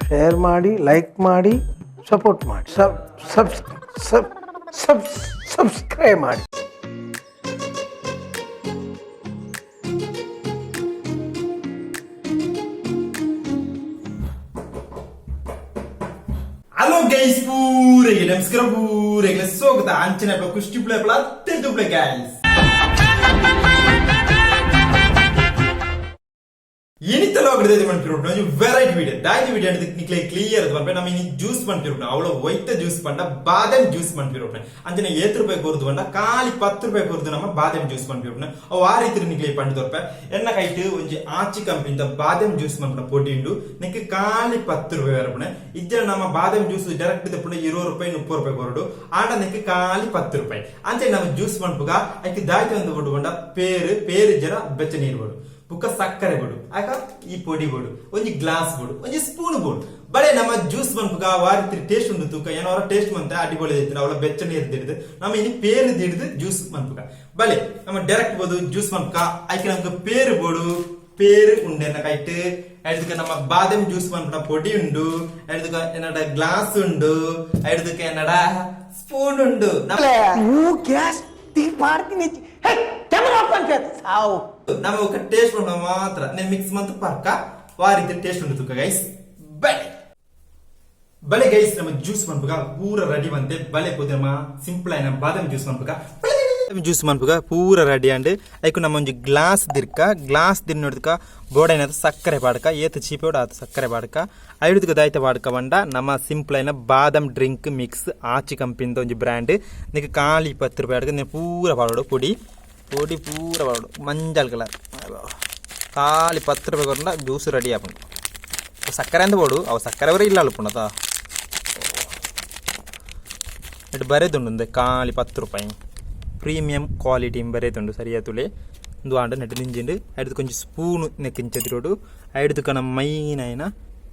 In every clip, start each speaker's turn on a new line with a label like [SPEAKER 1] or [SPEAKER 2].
[SPEAKER 1] Share ಮಾಡಿ, like ಮಾಡಿ, support ಮಾಡಿ, sub sub sub sub subscribe ಮಾಡಿ.
[SPEAKER 2] ಹಲೋ ಗೈಸ್, ಪೂರೆಗೆ ನಮಸ್ಕಾರ, ಪೂರೆಗೆ ಸ್ವಾಗತ. ಅಂಚಿನ ಕುಷ್ಟಿ ಪ್ಲೇ ಅತ್ಯಂತ ಗೈಸ್. ಇನಿತಲ ಮನ್ಪಿರುಂಟು ಒಂಜಿ ವೆರೈಟಿ ವಿಡಿಯೋ ದಾಯಿ ವಿಡಿಯೋ ನಿಕ್ಲೆ ಕ್ಲಿಯರ್ ಪನ್ಪೆ. ನಮ್ಮ ಇನಿ ಜ್ಯೂಸ್ ಮನ್ಪಿರುಂಟು, ಅವಳ ಒಯ್ತ ಜ್ಯೂಸ್ ಪಂಡ ಬಾದಾಮಿ ಜ್ಯೂಸ್ ಮನ್ಪಿರುಂಟು. ಅಂಚನೆ ಏತ್ ರೂಪಾಯಿ ಕೊರ್ದು ಪಂಡ ಖಾಲಿ 10 ರೂಪಾಯಿ ಕೊರ್ದು ನಮ್ಮ ಬಾದಾಮಿ ಜ್ಯೂಸ್ ಮನ್ಪಿರುಂಟು. ಅವು ಆ ರೀತಿ ನಿಕ್ಲೆ ಪಂಡ ತೋರ್ಪೆ. ಎನ್ನ ಕೈಟ್ ಒಂಜಿ ಆಚಿ ಕಂಪಿಂದ ಬಾದಾಮಿ ಜ್ಯೂಸ್ ಮನ್ಪುನ ಪೊಡಿ ಉಂಡು. ನಿಕ್ ಖಾಲಿ 10 ರೂಪಾಯಿ ವರಪುಣೆ. ಇಜ್ಜ ನಮ್ಮ ಬಾದಾಮಿ ಜ್ಯೂಸ್ ಡೈರೆಕ್ಟ್ ತಪ್ಪುಂಡು 20 ರೂಪಾಯಿ 30 ರೂಪಾಯಿ ಕೊರಡು. ಆಂಡ ನಿಕ್ ಖಾಲಿ 10 ರೂಪಾಯಿ. ಅಂಚೆ ನಮ್ಮ ಜ್ಯೂಸ್ ಮನ್ಪುಗ ಐಕ್ ದಾಯ್ತ ಒಂದು ಕೊಡು ಪಂಡ ಪೇರು ಪೇರು ಜರ ಬೆಚ್ಚ ನೀರು ಬೋಡು, ಬುಕ್ಕ ಸಕ್ಕರೆ ಬೋಡು, ಆಗ ಈ ಪೊಡಿ ಬೋಡು, ಒಂಜಿ ಗ್ಲಾಸ್ ಬೋಡು, ಒಂಜಿ ಸ್ಪೂನ್ ಬೋಡು. ಬಳೆ ನಮ್ಮ ಜ್ಯೂಸ್ ಮನ್ಪುಗ ವಾರಿ ಟೇಸ್ಟ್ ಉಂಡು ತೂಕ. ಏನೋ ಟೇಸ್ಟ್ ಮಂತ ಅಡಿಪೊಳಿ ಐತಿ. ಅವಳ ಬೆಚ್ಚ ನೀರು ದಿಡ್ದು ನಮ್ಮ ಇನಿ ಪೇರು ದಿಡ್ದು ಜ್ಯೂಸ್ ಮನ್ಪುಗ. ಬಲೆ ನಮ್ಮ ಡೈರೆಕ್ಟ್ ಬೋದು ಜ್ಯೂಸ್ ಮನ್ಪುಗ. ಐಕೆ ನಮ್ಗೆ ಪೇರು ಬೋಡು, ಪೇರು ಉಂಡೆ ಕೈಟ್. ಐದಕ್ಕೆ ನಮ್ಮ ಬಾದಾಮಿ ಜ್ಯೂಸ್ ಮನ್ಪುನ ಪೊಡಿ ಉಂಡು. ಐದಕ್ಕೆ ಎನ್ನಡ ಗ್ಲಾಸ್ ಉಂಡು. ಐದಕ್ಕೆ ಎನ್ನಡ ಸ್ಪೂನ್ ಉಂಡು.
[SPEAKER 1] ಗ್ಯಾಸ್ ಮಾಡ್ತೀನಿ ಸಾವು.
[SPEAKER 2] ನಮ್ಮ ఒక ಟೇಸ್ಟ್ ಉಂಡು ಮಾತ್ರ నేను ಮಿಕ್ಸ್ ಮಂತ್ ಪರ್ಕ ವಾರಿತ ಟೇಸ್ಟ್ ಉಂಡು ತುಕ್ಕ ಗೈಸ್. ಬಲೆ ಬಲೆ ಗೈಸ್, ನಮ್ಮ ಜ್ಯೂಸ್ ಮನ್ಪುಗ ಪೂರ ರೆಡಿ ಬಂತೆ. ಬಲೆ ಪೋದಮ ಸಿಂಪಲ್ అయిన ಬಾದಾಮಿ ಜ್ಯೂಸ್ ಮನ್ಪುಗ. ಜ್ಯೂಸ್ ಮನ್ಪುಗ ಪೂರ ರೆಡಿ ಅಂಡ್ ಐಕು ನಮ್ಮ ಒಂಜಿ ಗ್ಲಾಸ್ ದಿರ್ಕ. ಗ್ಲಾಸ್ ದಿನ್ನೊಡ್ಕ ಬೋಡೈನದ ಸಕ್ಕರೆ ಪಾಡ್ಕ, ಏತ್ ಚೀಪೋಡು ಆತ ಸಕ್ಕರೆ ಪಾಡ್ಕ. ಐಡುದಕ್ಕೆ ದಾಯ್ತ ಪಾಡ್ಕ ಬಂಡ ನಮ್ಮ ಸಿಂಪಲ್ అయిన ಬಾದಾಮ್ ಡ್ರಿಂಕ್ ಮಿಕ್ಸ್ ಆಚಿ ಕಂಪಿಂದ ಒಂಜಿ ಬ್ರ್ಯಾಂಡ್. ನಿಕ್ ಖಾಲಿ 10 ರೂಪಾಯಿ ಅಡ್ಕ. ನೀನು ಪೂರ ಪಾಡೋಡು, ಪೊಡಿ ಪೊಡಿ ಪೂರ ಪಾಡೋಡು, ಮಂಜಲ್ ಕಲರ್. ಖಾಲಿ 10 ರೂಪಾಯಿ ಕೊಟ್ಟ ಜ್ಯೂಸ್ ರೆಡಿ ಆಪುಂಡು. ಸಕ್ಕರೆ ಅಂದ ಬೋಡು, ಅವು ಸಕ್ಕರೆ ವರೆ ಇಲ್ಲ ಅಲ್ಪುಂಡತ. ಇಟ್ಟು ಬರೆದುಂಡು ಖಾಲಿ 10 ರೂಪಾಯಿ, ಪ್ರೀಮಿಯಂ ಕ್ವಾಲಿಟಿ ಬರೆದುಂಡು. ಸರಿಯಾತುಲೆ ಒಂದು ಆಂಡ ನೆಟ್ಟು ನಿಂಜಿಂಡು. ಐದು ಕೊಂಚ ಸ್ಪೂನು ನೆಕ್ಕಿಂಚದಿರೋಡು. ಐದು ನಮ್ಮ ಮೈನ್ అయిన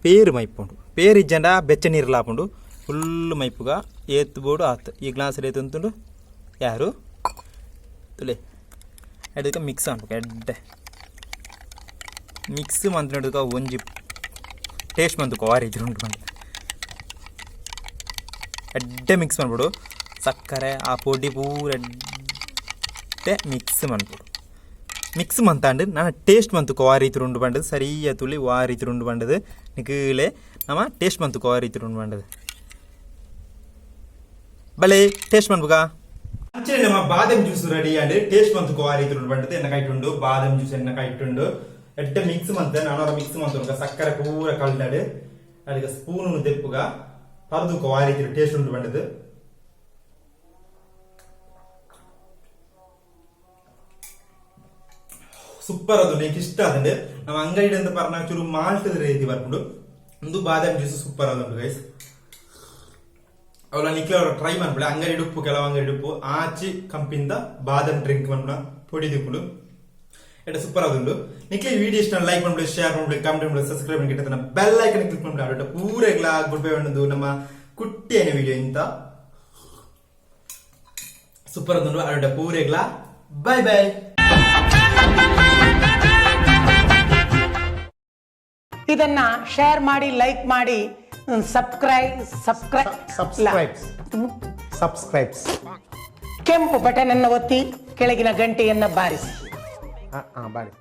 [SPEAKER 2] ಪೇರು ಮೈಪುಂಡು. ಪೇರು ಇಜ್ಜಂಡ ಬೆಚ್ಚ ನೀರು ಲಾಪುಂಡು. ಫುಲ್ ಮೈಪುಗ ಏತ್ ಬೋಡು ಆತು. ಈ ಗ್ಲಾಸ್ ಏತು ಅಂತುಂಡು ಯಾರು ತುಲೆ. ಐದಕ್ಕೆ ಮಿಕ್ಸ್ ಅನ್ಬೇಕು. ಎಡ್ಡೆ ಮಿಕ್ಸ್ ಮಂತ್ನಡುಕ ಒಂಜಿ ಟೇಸ್ಟ್ ಮಂತುಕೋ ಆ ರೀತಿ ಉಂಟು ಬಂದು. ಎಡ್ಡೆ ಮಿಕ್ಸ್ ಮಾಡ್ಬಿಡು. ಸಕ್ಕರೆ ಆ ಪೊಡಿ ಪೂರ ಎಡ್ಡೆ ಮಿಕ್ಸ್ ಮನ್ಪುಡು. ಮಿಕ್ಸ್ ಮಂತಾಂಡು ನಾನು ಟೇಸ್ಟ್ ಮಂತುಕೋ ಆ ರೀತಿ ಉಂಡು ಬಂಡದು. ಸರಿಯ ತುಳಿ ಆ ರೀತಿ ಉಂಡು ಬಂಡದು. ನಿಕೀಳೆ ನಮ್ಮ ಟೇಸ್ಟ್ ಮಂತುಕೋ ಆ ರೀತಿ ಉಂಡು ಬಂಡದು. ಬಲೆ ಟೇಸ್ಟ್ ಮನ್ಪುಗ. ಅಂಚನೆ ನಮ್ಮ ಬಾದಾಮಿ ಜ್ಯೂಸ್ ರೆಡಿ ಅಂಡ್ ಟೇಸ್ಟ್ ಮಂತುಕೋ ಆ ರೀತಿ ಉಂಡು ಬಂಡದು. ಎನ್ನ ಕೈಟುಂಡು ಬಾದಾಮಿ ಜ್ಯೂಸ್ ಎನ್ನ ಕೈಟುಂಡು. ಎಡ್ಡೆ ಮಿಕ್ಸ್ ಮಂತೆ ನಾನು ಮಿಕ್ಸ್ ಮಂತು. ಸಕ್ಕರೆ ಪೂರ ಕಲ್ದಾಡು. ಅದಕ್ಕೆ ಸ್ಪೂನ್ ದೆಪ್ಪುಗ ಪರದುಕೋ ಆ ರೀತಿ ಟೇಸ್ಟ್ ಉಂಡು ಬಂಡದು. ಸೂಪರ್ ಅದು నీకు ಇಷ್ಟ ಅದಂಡೆ. ನಮ್ಮ ಅಂಗಡಿ ಅಂತ ಪರ್ನ ಚೂರು ಮಾಲ್ಟ್ ರೀತಿ ಬರ್ಪುಂಡು. ಒಂದು ಬಾದಾಮಿ ಜ್ಯೂಸ್ ಸೂಪರ್ ಅದುಂಡು ಗೈಸ್. ಅವಳ ನಿಕ್ಲೆ ಅವ್ರ ಟ್ರೈ ಮನ್ಪುಲೆ. ಅಂಗಡಿ ಉಪ್ಪು, ಕೆಲವು ಅಂಗಡಿ ಉಪ್ಪು ಆಚಿ ಕಂಪಿಂದ ಬಾದಾಮಿ ಡ್ರಿಂಕ್ ಮನ್ಪುನ ಪೊಡಿ ದಿಪ್ಪುಂಡು. ಎಡ್ಡೆ ಸೂಪರ್ ಆದುಂಡು. ನಿಕ್ಲೆ ವಿಡಿಯೋ ಇಷ್ಟ ಲೈಕ್ ಮಾಡ್ಬಿಡಿ, ಶೇರ್ ಮಾಡ್ಬಿಡಿ, ಕಾಮೆಂಟ್ ಮಾಡ್ಬಿಡಿ, ಸಬ್ಸ್ಕ್ರೈಬ್ ಮಾಡಿ, ಬೆಲ್ ಐಕನ್ ಕ್ಲಿಕ್ ಮಾಡ್ಬಿಡಿ. ಆಡೋಟ ಪೂರ ಗುಡ್ ಬೈ ಉಂಡು. ನಮ್ಮ ಕುಟ್ಟಿ ಏನ ವಿಡಿಯೋ ಇಂತ ಸೂಪರ್ ಆದುಂಡು. ಆಡೋಟ ಪೂರೆಗ್ಲಾ ಬೈ ಬೈ.
[SPEAKER 1] ಇದನ್ನ ಶೇರ್ ಮಾಡಿ, ಲೈಕ್ ಮಾಡಿ, ಸಬ್ಸ್ಕ್ರೈಬ್ ಸಬ್ಸ್ಕ್ರೈಬ್
[SPEAKER 3] ಸಬ್ಸ್ಕ್ರೈಬ್ಸ್ ಸಬ್ಸ್ಕ್ರೈಬ್ಸ್.
[SPEAKER 1] ಕೆಂಪು ಬಟನ್ ಅನ್ನು ಒತ್ತಿ, ಕೆಳಗಿನ ಗಂಟೆಯನ್ನ ಬಾರಿಸಿ.
[SPEAKER 3] ಹಾಂ, ಬಾರಿ.